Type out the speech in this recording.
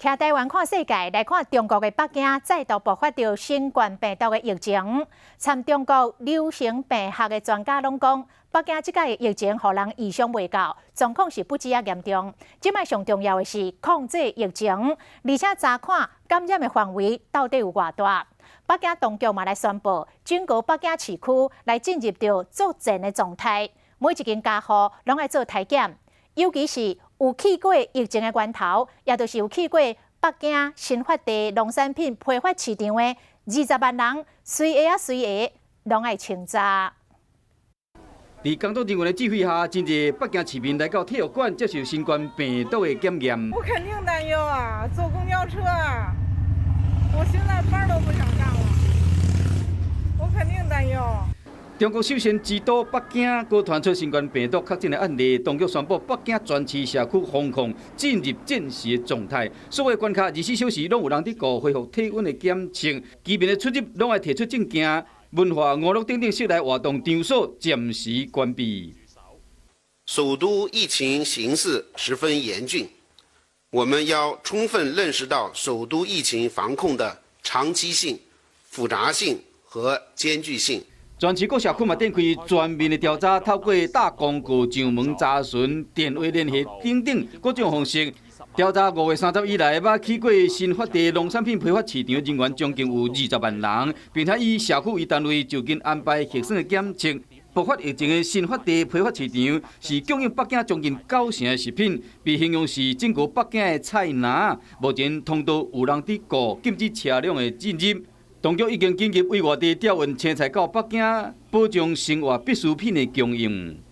徛台灣看世界，來看中國的北京再度爆發著新冠病毒的疫情。參中國流行病學的專家攏講，北京這擺的疫情予人意想袂到，狀況是不止仔嚴重。這擺上重要的是控制疫情，而且查看感染的範圍到底有偌大。北京當局嘛來宣布，整個北京市區來進入著作戰的狀態，每一間家戶攏愛做篩檢，尤其是有去過疫情的源頭，也就是有去過北京新發地農產品批發市場的20萬人，隨下仔隨下攏愛清查。佇工作人員的指揮下，真濟北京市民來到體育館接受新冠病毒的檢驗。我肯定擔憂啊！坐公交車啊，我現在班都不想上了，我肯定擔憂。中國首先之都北京，閣傳出新冠病毒確診的案例，當局宣布北京全市社區封控進入戰時的狀態，所有關卡24小時攏有人佇顧恢復體溫的檢測，居民的出入攏愛提出證件，文化娛樂等等室內活動場所暫時關閉。首都疫情形勢十分嚴峻，我們要充分認識到首都疫情防控的長期性、複雜性和艱巨性。全市各社區嘛展開全面的調查，透過打公告、上門查詢、電話聯繫等等各種方式調查。5月30以來，捌去過新發地農產品批發市場的人員將近有20萬人，並且以社區為單位就近安排核酸的檢測。爆發疫情的新發地批發市場是供應北京將近九成的食品，被形容是整個北京的菜籃。目前通道有人佇顧，禁止車輛的進入。當局已經緊急對外地調運青菜到北京，保障生活必需品的供應。